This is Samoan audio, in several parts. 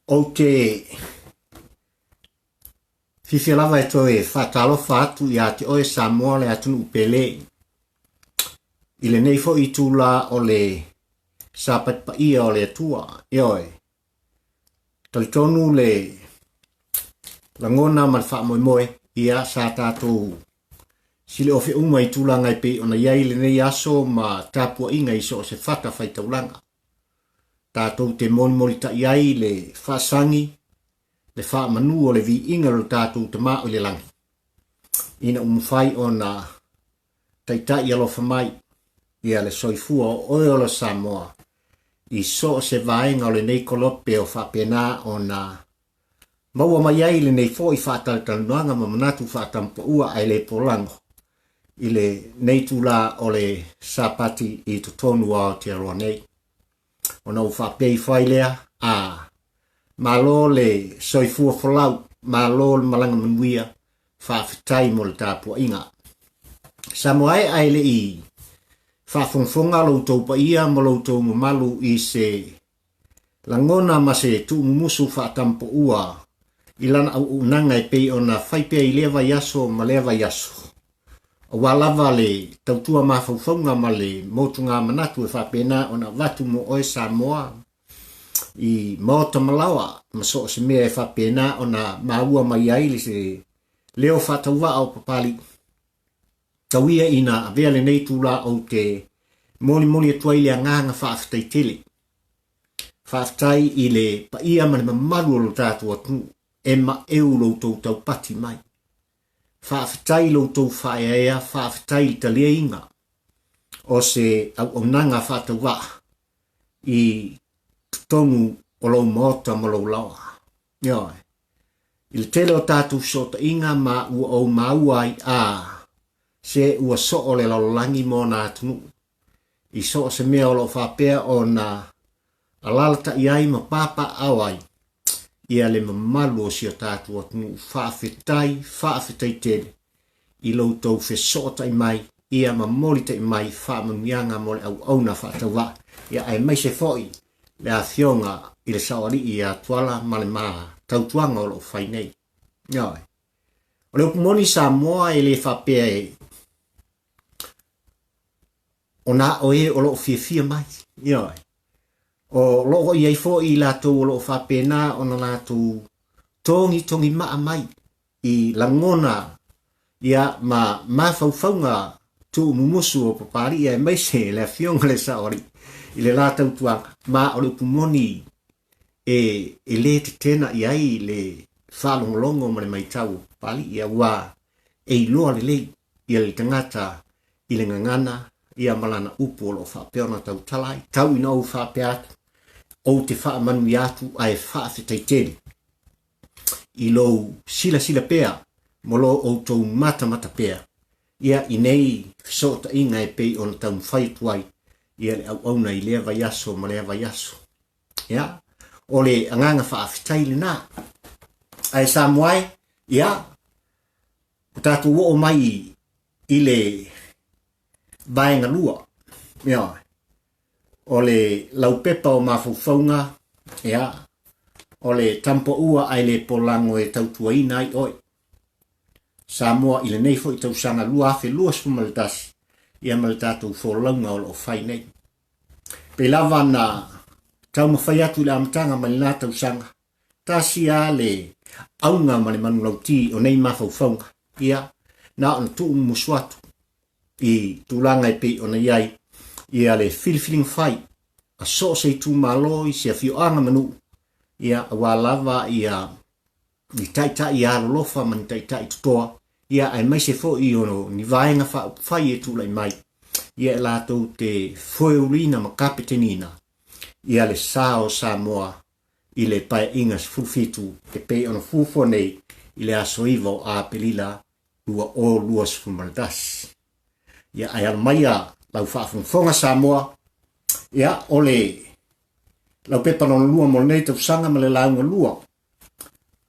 Ou te fiafia lava e toe faatalofa atu ia te oe Samoa le atunuu pele i lenei foi itula o le sapati paia o le Atua. Ioe, talitonu le lagona ma le faamoemoe, ia sa tatou sileofe uma i tulaga e pei ona i ai lenei aso ma tapuaiga i so o se fata faitaulaga. Tatou te molimolitai ai le faasagi, le faamanu o le viiga o lo tatou Tama o i le lagi, ina ua mafai ona taitai alofa mai ia le soifua o oe ola Samoa i so o se vaega o lenei kolope o faapena ona maua mai ai lenei foi faatalatalanoaga ma manatu faatampaua ae le polago i lenei itula o le Sapati i totonu o Aotearoa nei. Ona ou faapea ifo ai lea, a, malo le soifua folau, malo le malaga manuia, faafetai mo le tapuaiga. Samoa e, ae le i faafogafoga lo outou paia ma lo outou mamalu i se lagona ma se tuumumusu faatampoua i lana auaunaga e pei ona fai pea i lea vaiaso ma lea vaiaso, aua lava le tautua mafaufauga ma le motuga manatu e faapena ona avatu mo oe Samoa i maota ma laoa ma so o se mea e faapena ona maua mai ai le leo faatauvaa o Papalii. Tau ia ina avea lenei itula ou te molimoli atu ai le agaga faafetai tele. Faafetai i le paia ma le mamalu o lo tatou atunuu e maeu lo outou taupati mai. Faafetai i lo outou faaeaea, faafetai i le taliaiga o se auaunaga faatauvaa i totonu o lou maota ma lou laoa. Ioe. I le tele o tatou fesootaiga ma ua ou maua ai a se ua soo le lalolagi ma ona atunuu i so o se mea o lo o faapea ona alalatai ai ma papaaao ai ia le mamalu o si o tatou atunuu. Faafetai, faafetai tele i lo outou fesootai mai ia ma molitai mai faamanuiaga mo le auauna faatauvaa, ia aemaise foi le afioga i le saoalii ia Tuala ma le ma tautuaga o lo o fai nei. Ioe. O le upu moni Samoa e le faapea e o na o e o lo o fiafia mai. Ioe. O lo o i ai foi i latou o lo o faapena ona latou togitogi maa mai i lagona ia ma mafaufauga tuumumusu o Papalii aemaise le afioga le Saoalii i le la tautuaga, ma o le upu moni e, e le tetena i ai le faalogologo ma le maitau o Papalii, aua e iloa lelei ia le tagata i le gagana ia ma lana upu o lo o faapea ona tautala ai. Tau ina ou faapea atu, ou te faamanuia atu ae faafetai tele i lou silasila pea mo lo outou matamata pea ia i nei fesootaiga e pei ona taumafai atu ai ia le auauna i lea vaiaso ma lea vaiaso. Ia, o le agaga faafetai lena. Ae Samoa e, ia, ua tatou oo mai i le vaega lua. Ia, o le laupepa o mafaufauga, ia, o le tampoua ae le polago e tautuaina ai oe. Samoa i lenei foi tausaga 2021, ia ma le tatou folauga o lo o fai nei. Pei lava na taumafai atu i le amataga mai lena tausaga, tasi lava le auga ma le manulauti o nei mafaufauga, ia, na ona tuumumusu atu i tulaga e pei ona i ai ia le filifiliga fai a so o se itumalo i se afioaga ma nuu, ia, aua lava ia ni taitai alolofa ma ni taitai totoa, ia, aemaise foi o ni vaega faaupufai e tulai mai, ia e latou te foeuluina ma kapeteniina ia le sa o Samoa i le Paeaiga 17 e pei ona fuafua nei i le aso 9 o Aperila 2021. Ia, ae alo maia lau faafogafoga Samoa, ia, o le laupepa lona lua mo lenei tausaga ma le lauga lua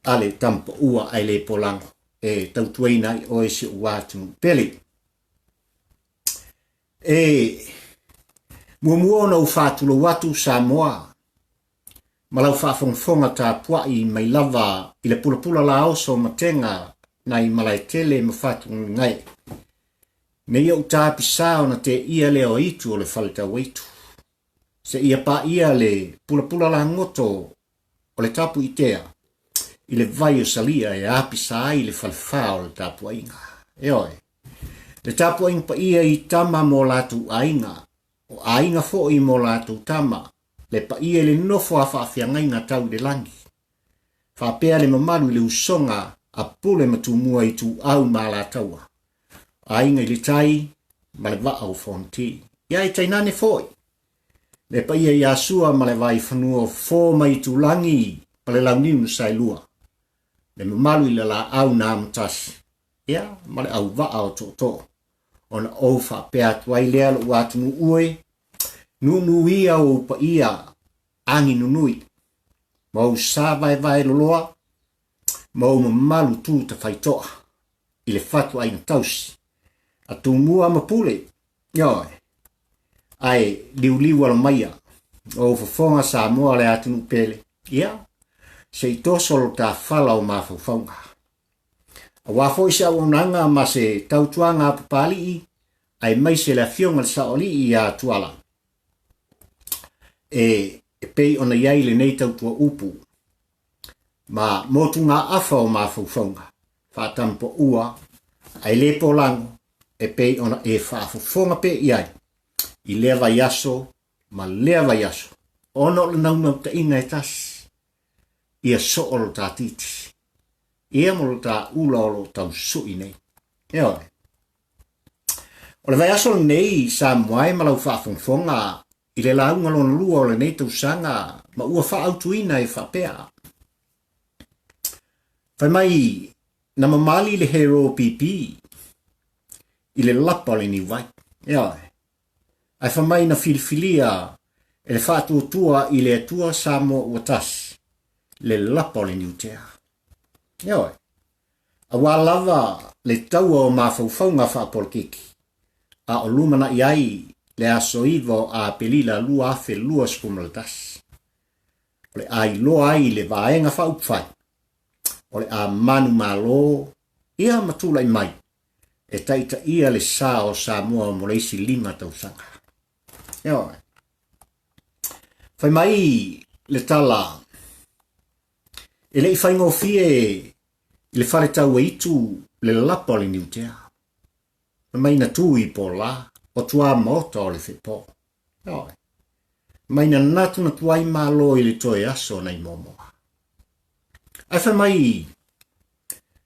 a le Tamapaua ae le Polago e tautuaina ai oe si ou atunuu pele. E muamua ona ou faatulou atu Samoa. ma lau faafogafoga tapuai mai lava i le pulapula laoso o matega nai Malaetele ma Fatugalagae. Nei ou tapisa ona teia lea o itu o le faletauaitu. Seia paia le pulapula lagoto o le tapuitea i le vai o Salia e apisa ai le falefa o le tapuaiga. Ioe, le tapuaiga paia i tama mo latou aiga, o aiga foi mo latou tama, le paia i le nofo a faafeagaiga tau i le lagi. Faapea le mamalu i le usoga a Pule ma Tumua Ituau ma Alataua, Aiga i le Tai ma le Vaa o Fonoti. Ia e tainane foi le paia ia Sua ma le Vaifanua o Fofo ma Itulagi ma le Launiu na Saelua, le mamalu i le Laau na Amotasi, ia ma le Auvaa o Tootoo. Ona ou faapea atu ai lea lou atunuu e, nuunuu ia ou paia agi nunui, ma ou sa vaevae loloa, ma ou mamalu tu tafaitoa i le fatuaiga tausi a Tumua ma Pule, ioe, ae liuliu alo maia o ou fofoga Samoa le atunuu pele, ia, se i toso lo ta fala o mafaufauga. Aua foi se auaunaga ma se tautuaga a Papalii, aemaise le afioga i le Saoalii ia Tuala, e pei ona i ai lenei tautua upu ma motugaafa o mafaufauga faatampaua ae le polago e pei ona e faafofoga pea i ai i lea vaiaso ma lea vaiaso ona o le naunautaiga e tasi ia soo lo ta titi ia ma lo ta ula o lo o tausui nei. Ioe. O le vaiaso lenei Samoa e ma lau faafogafoga i le lauga lona lua o lenei tausaga ma ua faaautuina e faapea. Fai mai na mamali le Hero PP i le lapa o le niuvai. Ioe. Ae fai mai na filifilia e le faatuatua i le Atua Samoa ua tasi le lapa o le niutea. Ioe. Aua lava le taua o mafaufauga faapolokiki, a o lumanai ai le aso 9 o Aperila 2021. O le a iloa ai le Vaega Faaupufai o le a manumalo ia ma tulai mai e taitaia le sa o Samoa mo le isi 5 tausaga. Ioe. Fai mai le tala E le i faigofie i le fale tauaitu le lapa o le niutea. Fai mai na tu i Polā, o tuamaota o le fepo. Ioe. Mai na natunatu ai Malo i le toe aso nai Moamoa. Ae fai mai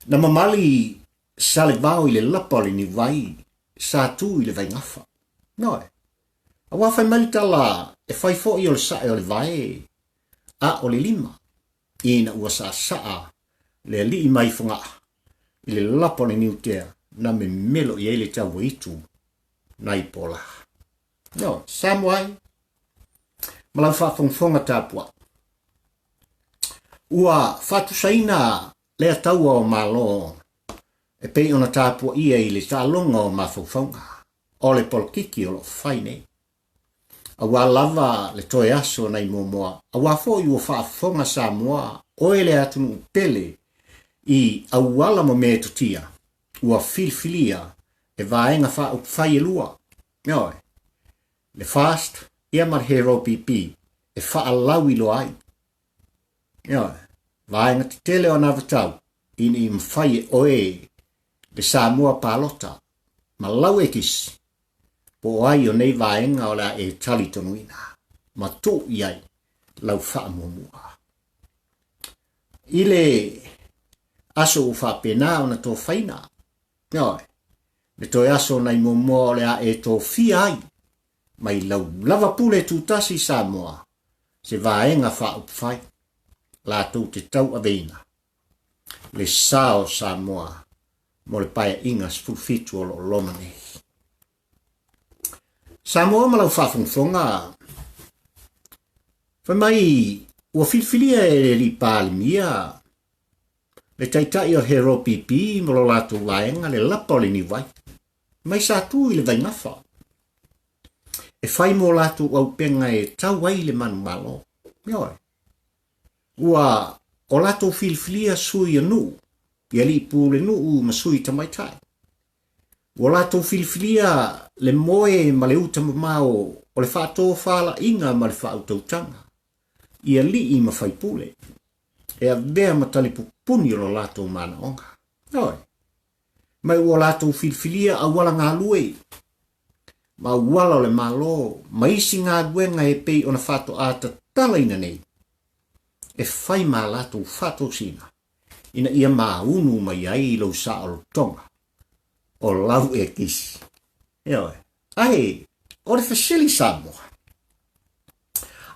na mamali Salevao i le lapa o le niuvai sa tu i le vaigafa. Ioe. Aua fai mai le tala e fai foi o le sae o le vae a o le lima, ina ua saasaa le alii mai Fogaa i le lapa o le niutea na memelo i ai le tauaitu nai Polā. Ioe, Samoa ai ma lau faafogafoga tapuai. Ua faatusaina lea taua o Malo e pei ona tapuaia i le taaloga o mafaufauga o le polokiki o lo o fai nei. Aua lava le toe aso nai Moamoa, aua foi ua faafofoga Samoa, oe le atunuu pele i auala ma metotia, ua filifilia e vaega faaupufai e lua, ioe, le FAST ia ma le Hero PP e faalauiloa ai. Ioe, vaega tetele o anavatau ina ia mafai e oe le Samoa palota ma lau ekisi po o ai o nei vaega o le a e talitonuina ma tuu i ai lau faamuamua. I le aso ua faapena ona tofaina, ioe, le toe aso nai Moamoa o le a e tofia ai mai lau lava pule tutasi i Samoa se vaega faaupufai latou te tauaveina le sa o Samoa mo le Paeaiga 17 o lo o loma nei. Samoa ma lau faafogafoga, fai mai ua filifilia e le Alii Palemia le Taitai o Hero PP ma lo latou vaega le lapa o le niuvai, mai sa tu i le vaigafa e fai mo latou auupega e tau ai le manumalo. Ioe. Ua o latou filifilia sui o nuu, i alii pulenuu ma sui tamaitai. Ua latou filifilia le moe ma le uta mamao o le faatofalaiga ma le faautautaga, i alii ma faipule, e avea ma talipupuni o lo latou manaoga. Ioe. Mai ua latou filifilia auala galue ma auala o le Malo ma isi galuega e pei ona faatoa tatalaina nei e fai ma latou faatosina ina ia maunu mai ai lou saolotoga o lau ekisi. Ioe. Ae o le fesili Samoa,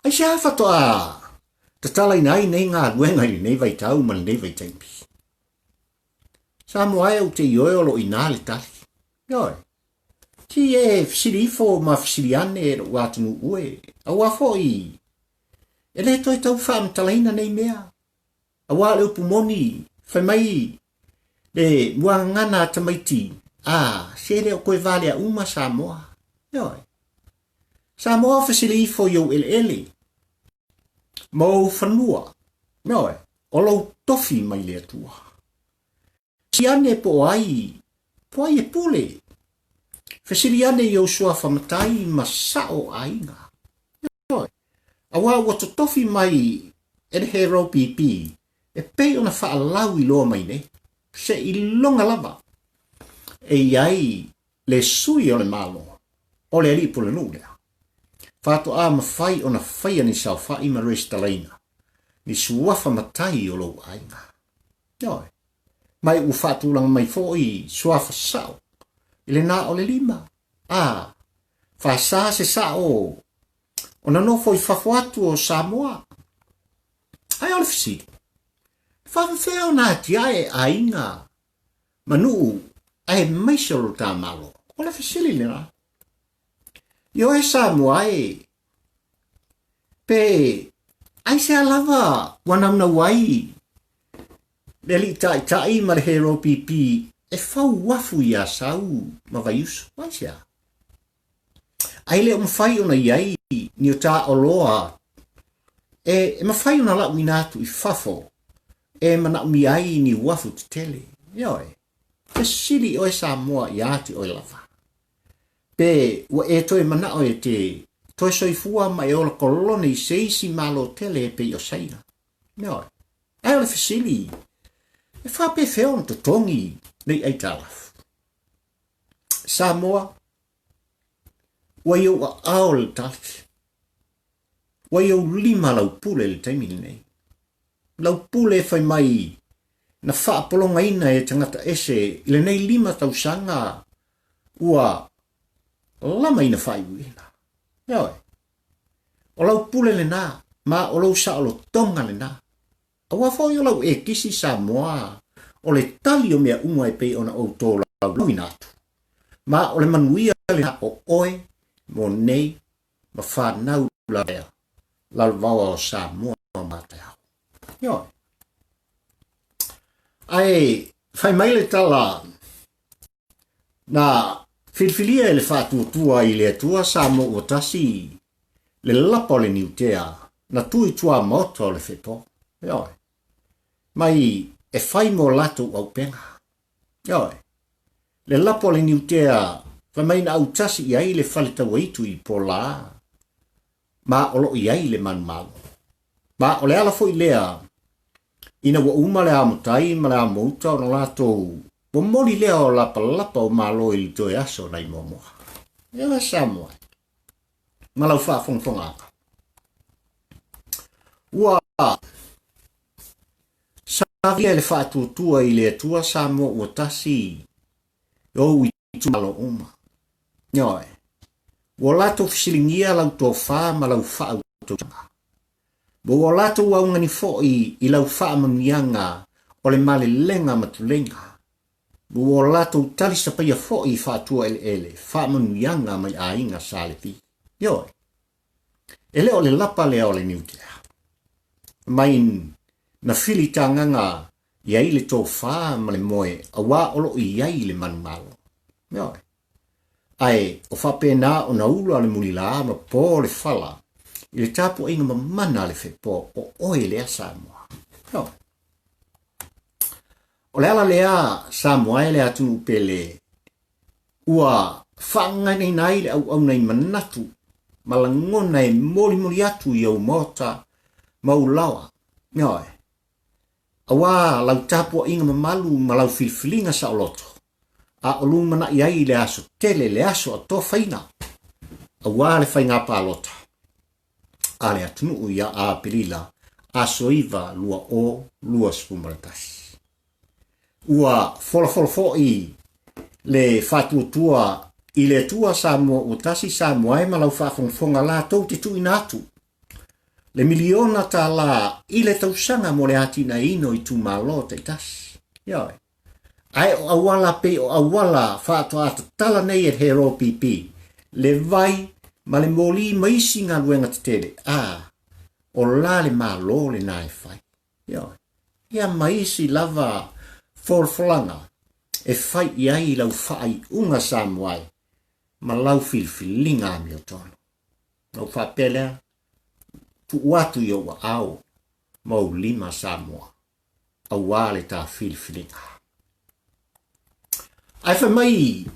aisea faatoa tatalaina ai nei galuega i lenei vaitau ma lenei vaitaimi? Samoa e ou te ioe o lo o i ina le tali. Ioe. Ti e fesili ifo ma fesili ane e lou atunuu e, auā foi e le toe tau faamatalaina nei mea. Auā o le upu moni, fai mai le muagagana a tamaiti, a, se le o toe valea uma Samoa. Ioe. Samoa fesili ifo i ou eleele ma ou fanua. Ioe. O lou tofi mai le Atua. Fesili ane po o ai, po ai e pule. Fesili ane i ou suafa matai ma sao aiga. Ioe. Auā ua totofi mai e le Hero PP e pei ona faalau iloa mai nei, seiloga lava e i ai le sui o le Malo, o le alii pulenuu lea. Faatoa mafai ona faia ni saofai ma resitalaina ni suafa matai o lou aiga. Ioe. Mai ua faatulaga mai foi suafa sao i le na o le lima. A, faasa se sao ona nofo i fafo atu o Samoa. Ae o le fesili, e faafefea ona atiae aiga ma nuu aemaise o lo ta Malo? O le fesili lena. Ioe Samoa e, pe aisea lava ua naunau ai le alii taitai ma le Hero PP e fau uafu i Asau ma Vaiusu? Aisea? Ai le o mafai ona i ai ni o ta oloa e mafai ona lauina atu i fafo e manaomia ai ni uafu tetele. Ioe, fesili oe Samoa ia te oe lava. Pe ua e toe manao e te toe soifua ma e ola kolone i se isi Malo tele e pei o Saina. Ioe. Ae o le fesili, e faapefea ona totogi nei aitalafu? Samoa, ua i ou aao le tali. Ua i ou lima lau pule i le taimi lenei. Lau pule e fai mai na faapologaina e tagata ese i lenei 5 tausaga ua lama ina faaiuina. Ioe. O lau pule lena, ma o lou saolotoga lena. Aua foi o lau ekisi Samoa o le tali o mea uma e pei ona ou tolaulauina atu. Ma o le manuia lena o oe mo nei ma fanau lavea lalovaoa o Samoa ma taeao. Ioe. Ae fai mai le tala na filifilia e le faatuatua i le Atua Samoa ua tasi le lapa o le niutea na tu i tuamaota o le fepo. Ioe. Mai e fai mo latou auupega. Ioe. Le lapa o le niutea fai mai na autasi i ai le fale tauaitu i Polā ma o lo o i ai le manumalo. Ma o le ala foi lea ina ua uma le amotai ma le amouta ona latou momoli lea o lapalapa o Malo i le toe aso nai Moamoa. Ioe Samoa ma lau faafogafogaaga. Ua saofaia e le faatuatua i le Atua Samoa ua tasi i ou itumalo uma. Ioe. Ua latou fesiligia lau tofa ma lau faautautaga. Ma ua latou augani foi i lau faamanuiaga o le malelega ma tuleiga. Ma ua latou talisapaia foi i faatua eleele faamanuiaga mai aiga Sa Levi. Ioe. E le o le lapa lea o le Niutea. Mai na filitagaga i ai le tofa ma le moe auā o lo o i ai le manumalo. Ioe. Ae o faapena ona ula le mulilā ma po le fala I le tapuaiga mamana a le Fepo, o oe lea Samoa. Ioe. O le ala lea Samoa e le atunuu pele ua faagagaina ai le auauna i manatu ma lagona e molimoli atu i ou maota ma ou laoa. Ioe. Aua lau tapuaiga mamalu ma lau filifiliga saoloto, a o lumanai ai i le aso tele, le aso atofaina, aua le faiga palota a le atunuu ia Aperila aso 9 2021. Ua folafola foi le faatuatua i le Atua Samoa ua tasi Samoa e ma lau faafogafoga latou te tuuina atu le miliona tālā i le tausaga mo le atinaeina o itumalo taitasi. Ioe. Ae o auala pei o auala faatoa tatala nei e le HLPP, le vai ma le moli ma isi galuega tetele, a, o la le Malo lena e fai. Ioe. Ia ma isi lava folafolaga e fai i ai lau faaiuga Samoa e ma lau filifiliga amiotonu. Ona ou faapea lea, tuu atu i ou aao ma ou lima Samoa aua le ta filifiliga. Ae fai mai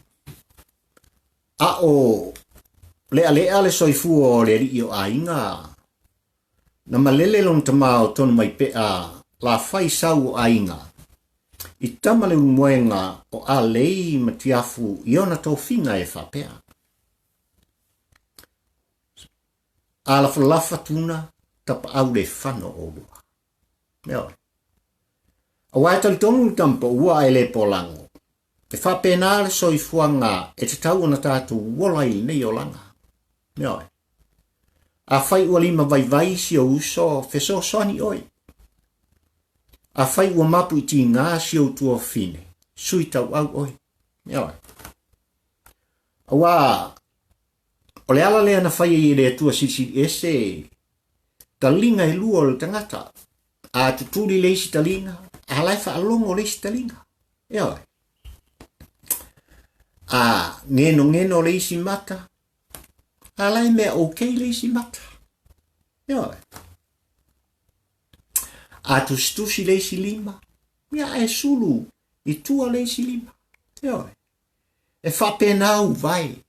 a o leʻaleʻa le soifua o le alii o aiga, na malele lona tama o Tonumaipea lafai sau o aiga i tama le ulumoega o Alei ma Tiafu i ona tofiga e faapea. A lafalafa tuna tapaau le fano o lua. Ioe. Aua e talitonu le tamapaua ae le polago, e faapena le soifuaga e tatau ona tatou ola i lenei olaga. Ioe. Afai ua lima vaivai si ou uso, fesoasoani oe. Afai ua mapu i tiga si ou tuafafine, sui tauau oe. Ioe. Aua O le ala lea na fai ai e le Atua Silisili Ese taliga e lua o le tagata. A tutuli le isi taliga, a la e faalogo le isi taliga. Ioe. A ngenongeno le isi mata, a la e mea okay le isi mata. Ioe. A tusitusi le isi lima, ia e sulu i tua le isi lima. Ioe. E faapena ou vae.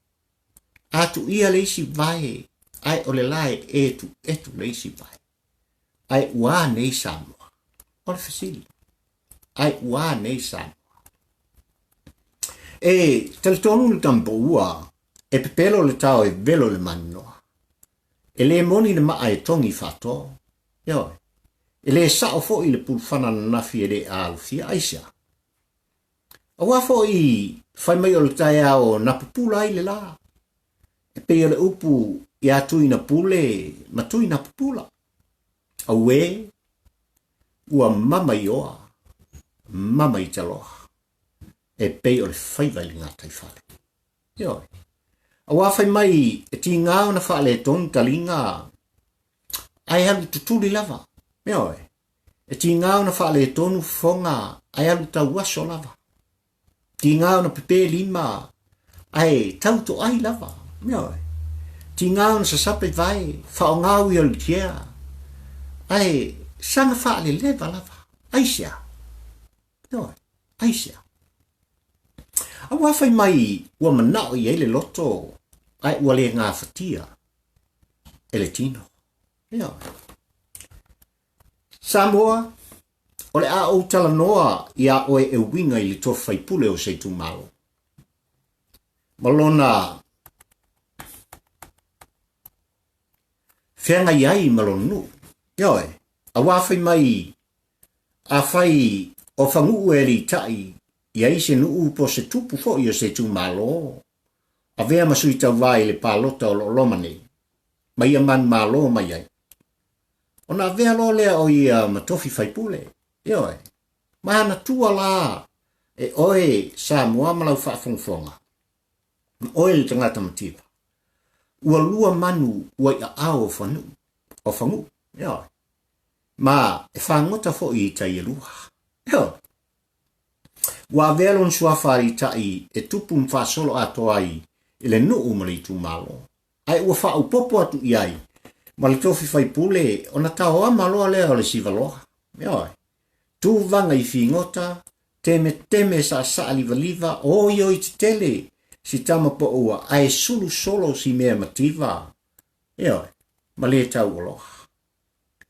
A tuia le isi vae, ae o le la e etuetu le isi vae. Ae ua a nei Samoa? O le fesili. Ae ua a nei Samoa? E talitonu le tamapaua, e pepelo le tao e velo le maninoa. E le moni le maa e togi faatoa. Ioe. E le sao foi le pulufana ananafi e le alofia. Aisea? Aua foi fai mai o le taeao na pupula ai le lā, e pei o le upu iā Tuinapule ma Tuinapupula. Auē, ua mama i oa, mama i taloa, e pei o le faiva i le gataifale. Ioe. Aua fai mai e tigā ona faaletonu taliga, ae alu tutuli lava. Ioe. E tigā ona faaletonu fofoga ae alu tauaso lava. Tigā ona pepē lima ae tau toai lava. Ioe. Tigā ona sasape vae, faaaoga wheelchair ae saga faaleleva lava. Aisea? Ioe. Aisea? Aua fai mai ua manao i ai le loto ae ua le gafatia e le tino. Ioe. Samoa, o le a ou talanoa iā oe e uiga i le tofi faipule o se itumalo. Ma lona feagai ai ma lona nuu. Ioe, aua fai mai, afai o Faguu e alitaʻi i ai se nuu po se tupu foi o se itumalo, avea ma sui tauva i le palota o lo o loma nei, ma ia manumalo mai ai. Ona avea loa lea o ia ma tofi faipule. Ioe. Ma anatua la e oe Samoa ma lau faafogafoga, ma oe le tagata mativa, ua lua manu ua i aao o Fanuu, o Faguu. Ioe. Ma e fagota foi i tai e lua. Ioe. Ua avea lona suafa alitaʻi e tupu ma faasolo atoa ai i le nuu ma le itumalo. Ae ua faaopoopo atu i ai. Ma le tofi faipule, ona taoama loa lea o le sivaloa. Ioe. Tuvaga i figota, temeteme saasaa livaliva, oioi tetele si tama paua, ae sulu solo si mea mativa. Ioe. Ma le taualoa.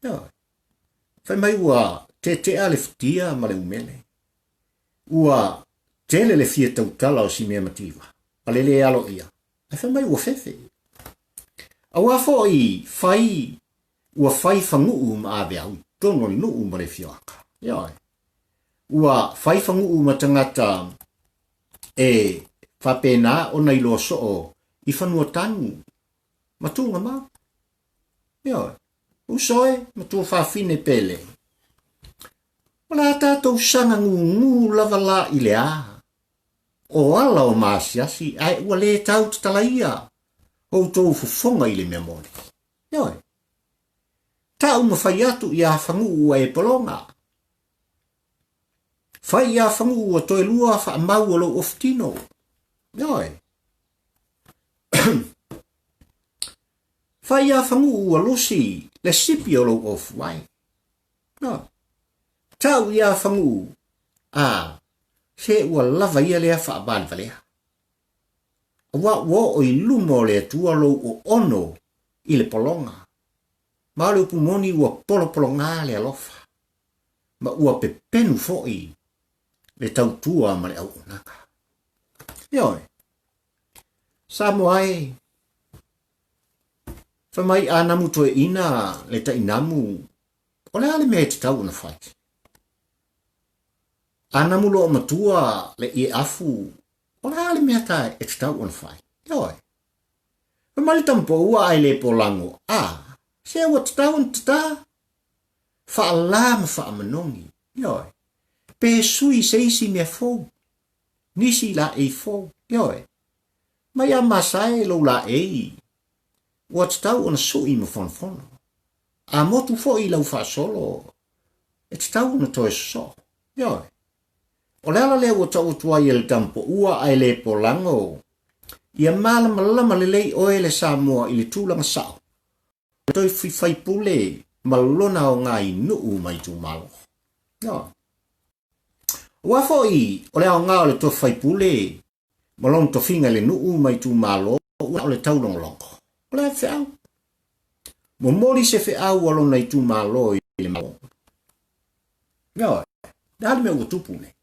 Ioe. Fai mai ua tetea le futia ma le umele. Ua tele le fia tautala o si mea mativa, ma le lē aloaia, ae fai mai ua fefe. Auā foʻi fai ua fai faguu ma aveau i totonu o le nuu ma le afioaga. Ioe. Ua fai faguu ma tagata e faapena ona iloa soo i fanua tanu ma tugamau. Ioe. Uso e, matua fafine pele. O le a tatou saga gūgū lava la i le a? O ala o maasiasi ae ua lē tau tatalaia outou fofoga i le mea moni. Ioe. Tau ma fai atu iā Faguu ua e pologa. Fai iā Faguu ua toe lua faamau o lou ofutino. Ioe. Fai iā Faguu ua lusi le sipi o lou ofuai. No. Tau iā Faguu, a, se ua lava ia lea faavalevalea. Auā ua oo i luma o le Atua lou oono i le pologa, ma o le upu moni ua polopologā le alofa, ma ua pepenu foʻi le tautua ma le auaunaga. Ioe. Samoa e, fai mai a namu toeaina le tainamu, o le a le mea e tatau ona fai? A namu loa matua le ie afu, o le a le mea ta e tatau ona fai? Ioe. Fai mai le tamapoua ae le polago, a, se ua tatau ona tatā, faalā ma faamanogi. Ioe. Pe sui se isi mea fou, nisi laei fou. Ioe. Mai a masae lou laei, ua tatau ona sui ma fonofono. A motu foi lau faasolo, e tatau ona toe sosoo. Ioe. O le ala lea ua tau atu ai e le tamapoua ae le polago, ia malamalama lelei oe le Samoa i le tulaga sao, o le toe faipule ma lona aoga i nuu ma itumalo. Ioe. Aua foi o le aoga o le tofi faipule ma lona tofiga i le nuu ma itumalo ua o le taulogologo. O le a feau? Momoli se feau a lona itumalo i le Malo. Ioe, le a le mea ua tupu nei?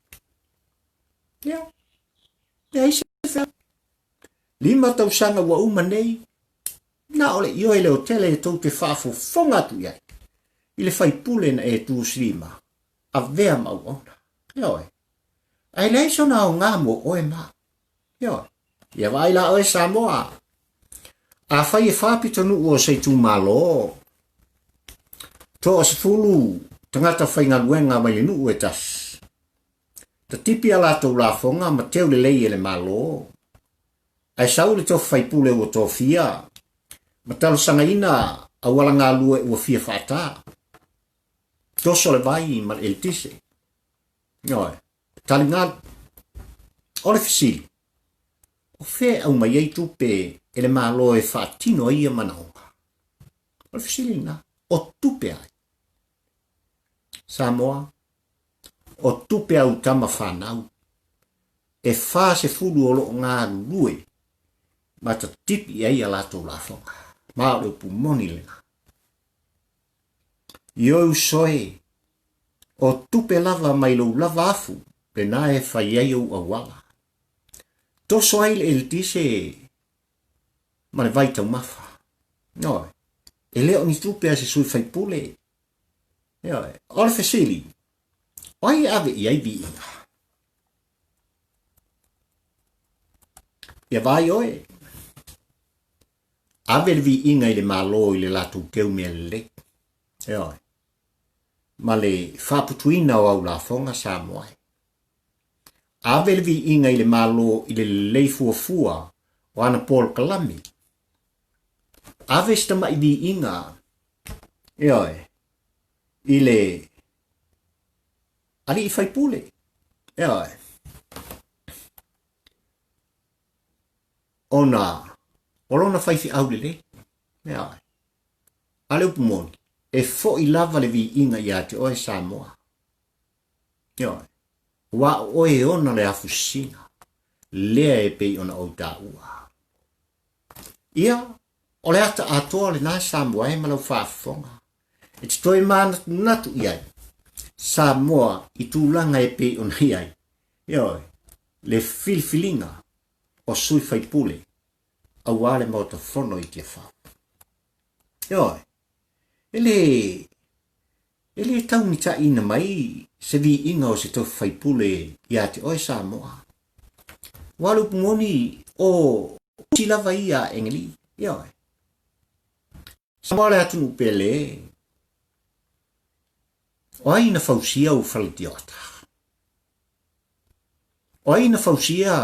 Ia, leai se feau. 5 tausaga ua uma nei, na o le ioe le otele e tou te faafofoga atu i ai i le faipule na e tusilima, avea ma auauna. Ioe. Ae leai sona aoga mo oe ma au. Ioe. Ia vaai la oe Samoa. Afai e fa pitonuu o se itumalo, 30 tagata faigaluega mai le nuu e tasi. Tatipi a latou lafoga ma teu lelei e le Malo. Ae sau le tofi faipule ua tofia ma talosagaina auala galue ua fia faata. Toso le vai ma le eletise. Ioe. Taligalu. O le fesili, o fea e aumai ai tupe e le Malo e faatino ai ia manaoga? O le fesili lena, o tupe ai? Samoa, o tupe au tama whanau, e 40 o loo galulue ma tatipi ai a latou lafoga. Ma o le upu moni lena. Ioe uso e, o tupe lava mai lou lava afu lena e fai ai ou auala. Toso ai le eletise ma le vai taumafa. Ioe, e le o ni tupe a se sui faipule. Ioe, o le fesili, o ai e ave i ai viiga? Ia vaai oe. Ave le viiga i le Malo i le latou teu mea lelei. Ioe. Ma le faaputuina o au lafoga Samoa e. Ave le viiga i le Malo i le lelei fuafua o ana polokalame. Ave se tamai viiga, ioe, i le alii faipule. Ioe. Ona o lona faifeau lelei. Ioe. A le upu moni, e foʻi lava le viiga iā te oe Samoa. Ioe, aua o oe e ona le afusina, lea e pei ona ou taua. Ia, o le ata atoa lena Samoa e ma lau faafofoga. E te toe mānatunatu i ai Samoa i tulaga e pei ona i ai, ioe, le filifiliga o sui faipule aua le Maota Fono i Tiafau. Ioe, e le, e le taumitaiina mai se viiga o se tofi faipule iā te oe Samoa. Aua le upu moni, o usi lava ia a Engelii. Ioe. Samoa le atunuu pele, o ai na fausia ou faletioata? O ai na fausia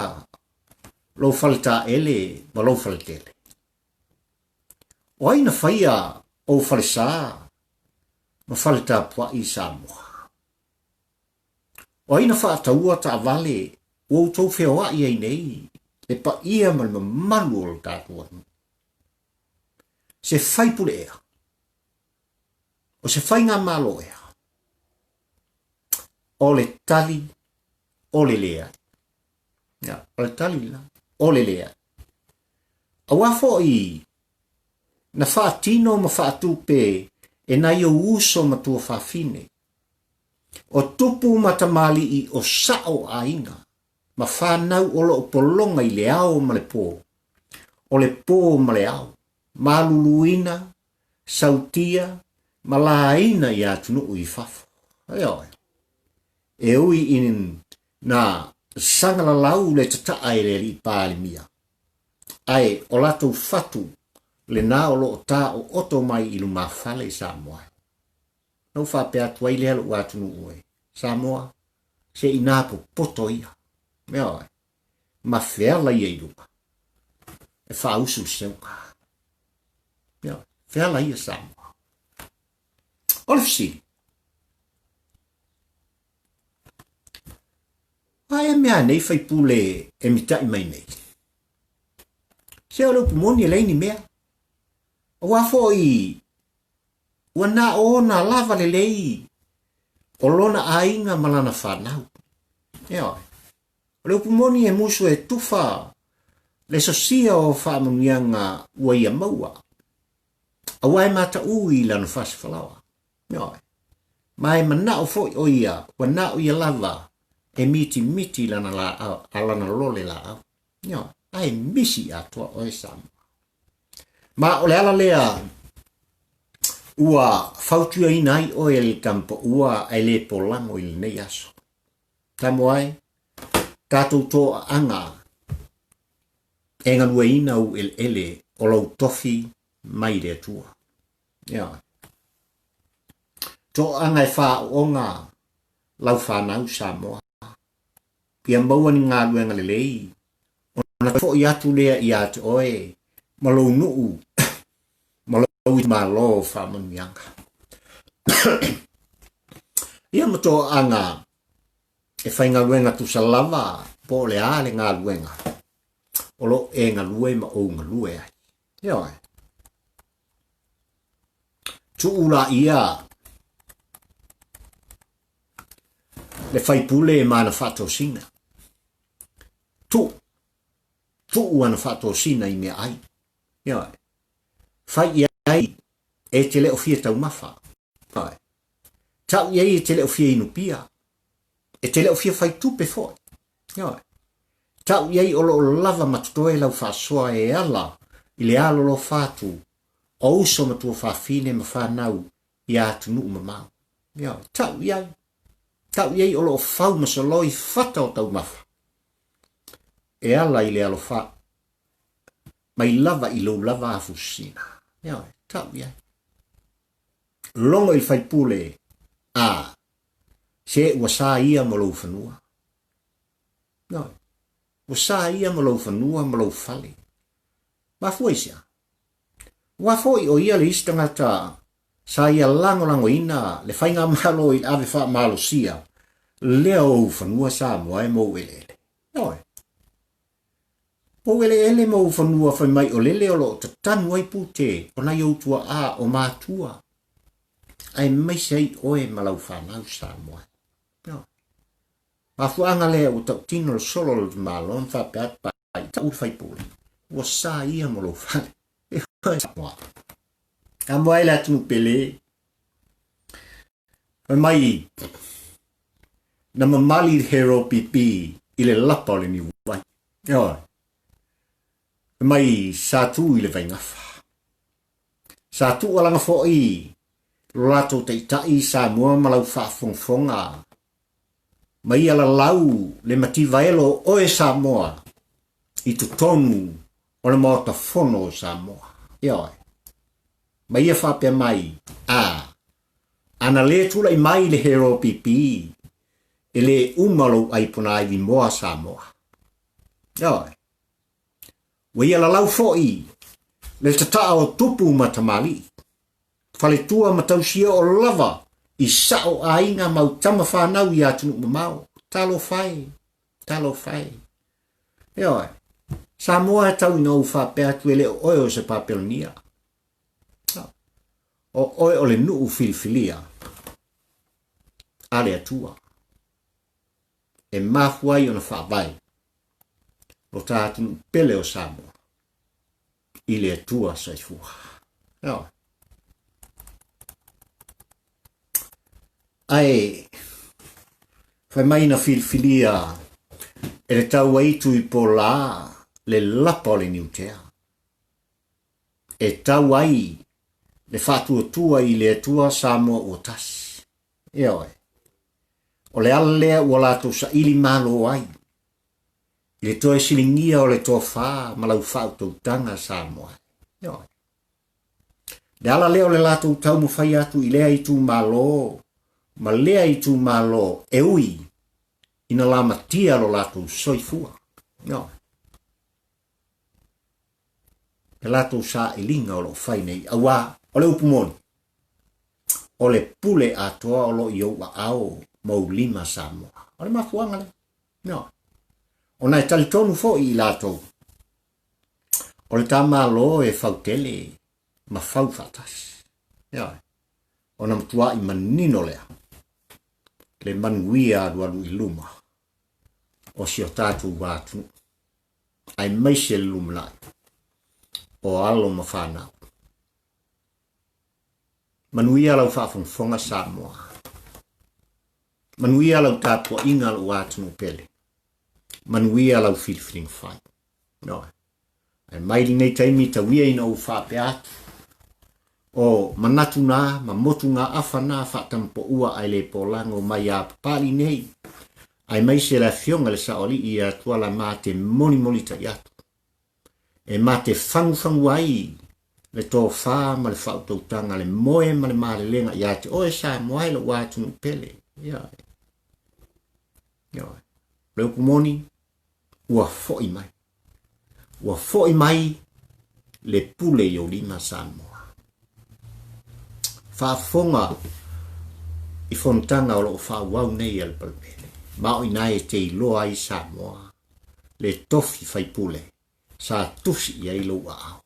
lou faletaele ma lou faletele? O ai na faia ou falesā ma faletapuaʻi i Samoa? O ai na faataua taavale ua outou feoaʻi ai nei le paia ma le mamalu o le tatou atunuu? Se faipule ea? O se faigamalo ea? O le tali o le leai. Ia, o le tali lena, o le leai. Aua foi na faatino ma faatupe e nai ou uso ma tuafafine, o tupu ma tamalii o sao aiga ma fanau o loo pologa i le ao ma le po, o le po ma le ao, maluluina, sautia ma laina i atunuu i fafo. Ioe. E ui i na sagalalau le tataa e le alii Palemia, ae o latou fatu lena o loo taooto mai i lumafale i Samoa. Na ou faapea atu ai lea lou atunuu e, Samoa, se inā popoto ia. Ioe. Ma feala ia i luga. E faausu le seuga. Ioe. Feala ia Samoa. O le fesili. A e mea nei faipule e mitaʻi mai nei. Se o le upu moni e leai ni mea. Aua foi Ua na o ona lava lelei o lona aiga ma lana fanau. Ioe. O le upu moni e musu e tufa le sosia o faamanuiaga ua ia maua. Aua e mataʻu i lana fasifalaoa. Ioe. Ma e manao foi ʻo ia ua na o ia lava e mitimiti lana laau, a lana lole laau. Ioe. Ae misi atoa ʻoe Samoa. Ma o le ala lea ua fautuaina ai ʻoe e le tamapaʻua a e le polago i lenei aso. Samoa e, tatou toaaga e galueina ou eleele o lou tofi mai le Atua. Ioe. Toaaga e faaooga lau fanau Samoa. Ia maua ni galuega lelei, ona toe foi atu lea ia te oe ma lou nuu ma lou itumalo o faamanuiaga. Ia ma toaaga e faigaluega tusa lava po o le a le galuega o lo o e galue ma ou galue ai. Ioe. Tuu laia le faipule ma ana faatosina. Tuu. Tuu ana faatosina i mea ai. Ioe. Fai i ai e te le o fia taumafa. Ioe. Tau i ai e te le o fia inu pia. E te le o fia fai tupe foi. Ioe. Tau i ai o loo lava ma totoe lau faasoa e ala i le alolofa atu o uso ma tuafafine ma fanau i atunuu mamao. Ioe. Tau i ai. Tau i ai o loo fau ma soloi fata o taumafa. E ala i le alofa mai lava i lou lava afusina. Ioe. Tau i ai. Logo i le faipule a se ua sa ia ma lou fanua. Ioe. Ua sa ia ma lou fanua ma lou fale. Mafua i se a? Ua foi ʻo ia le isi tagata sa ia lagolagoina le faigamalo i le ave faamalosia lea o ou fanua Samoa e mou eleele. Ioe. O ou eleele ma ou fanua fai mai o lele o lo o tatanu ai pute o nai ou tuaa o matua, aemaise ai oe ma lau fanau Samoa. Ioe. Mafuaaga lea ua tautino le solo o le Malo ma faapea atu pai tau le faipule, ua sa ia mo lou fale. Ioe Samoa. Samoa e le atunuu pele. Fai mai na mamali le hero pipi i le lapa o le niuwai. Ioe. Fai mai sa tu i le vaigafa. Sa tuualaga foi lo latou taitai Samoa ma lau faafogafoga ma ia lalau le mativa elo o oe Samoa i totonu o le Maota Fono o Samoa. Ioe. Ma ia faapea mai, a, ana le tulai mai le hero pipi, e le uma lou ai ponaivi moa Samoa. Ioe. Ua ia lalau foi le tataa o tupu ma tamalii, faletua ma tausia o lava i sao aiga mau tama fanau i atunuu mamao. Talofa e, talofa e. Ioe, Samoa e tau ina ou faapea atu e le o oe o se Papelonia. O oe o le nuu filifilia a le Atua e mafua ai ona faavae lo ta atunuu pele o Samoa i le Atua soifua. Ioe. Ae fai mai na filifilia e le tauaitu i Polā le lapa o le niutea e tau ai le faatuatua i le Atua Samoa ua tasi. Ioe. O le ala lea ua latou saili malo ai i le toe siligia o le tofa ma lau faautautaga Samoa. Ioe. Le ala lea o le latou taumafai atu i lea itumalo ma lea itumalo e ui ina lamatia lo latou soifua. Ioe. Le latou sailiga o lo o fai nei, auā o le upu moni, o le pule atoa o lo o i ou aao ma ou lima Samoa. O le mafuaaga lea. Ioe. Ona e talitonu foi i latou, o le ta Malo e fautele ma fau faatasi. Ioe. Ona matuai manino lea le manuia alualu i luma o si o tatou atunuu, aemaise le lumanai o alo ma fanau. Manuia lau faafogafoga Samoa. Manuia lau tapuaiga lou atunuu pele. Manuia lau filifiliga fai. Ioe. Ae mai lenei taimi tau ia ina ou faapea atu, o manatu nā ma motugaafa nā faatamapoua ae le polago mai a Papalii nei, aemaise le Afioga i le Saoalii ia Tuala mā te molimolitai atu, e mā te fagufagu ai le tofa ma le faautautaga, le moe ma le malelega ia te oe Samoa e lou atunuu pele. Ioe. Ioe. O le upu moni, ua foi mai. Ua foi mai le pule i ou lima Samoa. Faafofoga i fonotaga o lo o faaauau nei a le Palemene, ma o i ina e te iloa ai Samoa le tofi faipule sa tusi i ai lou aao.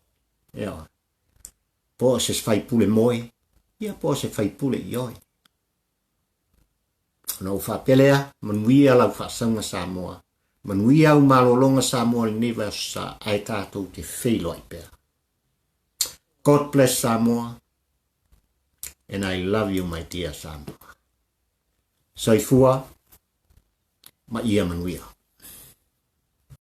Ioe. Po o se faipule moe, ia po o se faipule ioe. Ona ou faapea lea, manuia lau faasauga Samoa, manuia au malologa Samoa i lenei vaiaso sa, ae tatou te feiloai pea. God bless Samoa and I love you my dear Samoa. Soifua ma ia manuia.